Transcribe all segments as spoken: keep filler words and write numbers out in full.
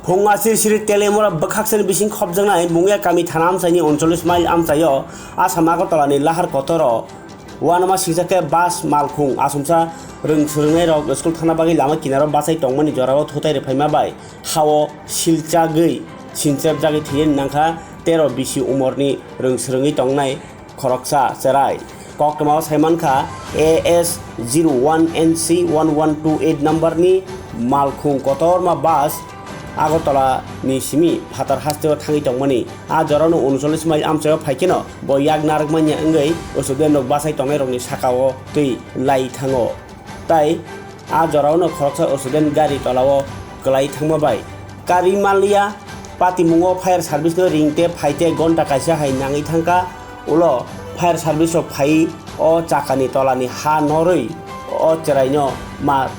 Phung asir siri Teliamura bwkhaksani bising khopjaknai Mungia kami thana amchaini uncholish mile amchaio Assam Agartala ni lahar kotoro uanama singsa khe bus malkhung asumsa rwng swrwngnairok school thana bagwi lama kinaro bachai tongmani jorao thutai rwphaima bai hao silchagwi sinchepjagwi thwiyani nangkha tero bisi umorni rwng swrwngwi tongnai khoroksa cherai. Koktwmao saimankha A S zero one N C one one two eight number ni malkhung kotorma bus Agartala ni simi phatar hasteo thangwi tongmani. A jorano uncholish mile amchaio phaikheno bo yak narwkmanya wngwi student rok bachai tongnairokni sakao twi lai thango. Tai a jorao no khoroksa student gari tolao kwlai thangma bai kari manliya. Patimungo fire service no ring te phai te gonta kaisa hai nangwi thangkha. Ulo fire service rok phai o chakani tolani ha norwi o cherai no ma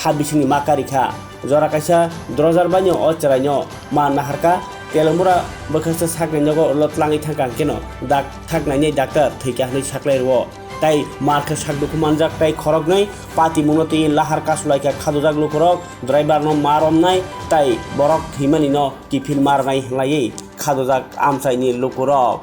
ha bisingni ma kari kha. Jora kaisa drojar bai no o cherai no ma naharkha. Teliamura bwkhaksa sakni nogo ulo tlangwi thangkha hwnkhe no dak thak nainai doctor thwikha hwnwi saklai rwo. Tai mar khe sak dukhu manjak tai khoroknwi patimungno twi lahar kasulaikha khadojak lukurok, driver no ma romnai tai borok thwimani no kiphil ma rwnai hwnlaiwi khadojak amchaini lukurok.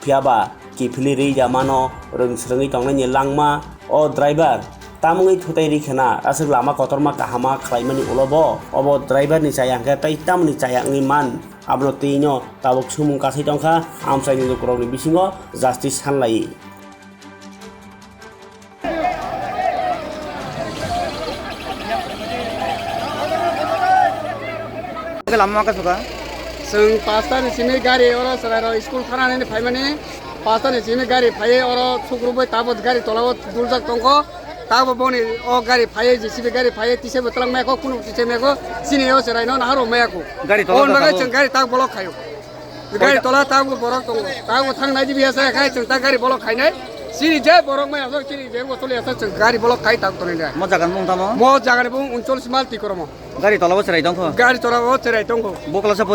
Phiyaba kiphilwi rwi da mano rwng swrwngwi tongnaini langma o driver tamungwi thutai rikha na aswk lama kotorma kahama khlaimani ulo bo obo driver ni chaya hwnkhe tai tamoni chaya wngwi man abono twi no tabuk sumung kasai tongkha amchaini lukurokni bisingo justice sanlaiwi. Oke, lama ma kasukha. Chwng pasta ni simi gari oro chwrairok school thana nini phaimani, pasta ni simi gari phaiwi oro sukrubui tabuk gari tolao duljak tongkho. Tabuk boni o gari phaiwi J C B gari phaiwi tisa bo twlang maya kho, kunu tisa maya kho, chini o chwraino nahar rw maya kho. Gari tola Oboni bagwi tabuk. Chwng gari tak block khaio. Gari tola tabuk borok tongo. Tabuk thang nai dibi asa khai chwng ta gari block khainai. Chini je borok mai asok chini je bo tuli asok chwng gari block khai tabuk tonwi de. Mo jaga ni bung tamo? Mo jaga ni bung uncholish mile Tikoromo. Gari tola bo cherai tongkho? Gari tola bo cherai tongkho. Bo kwlasa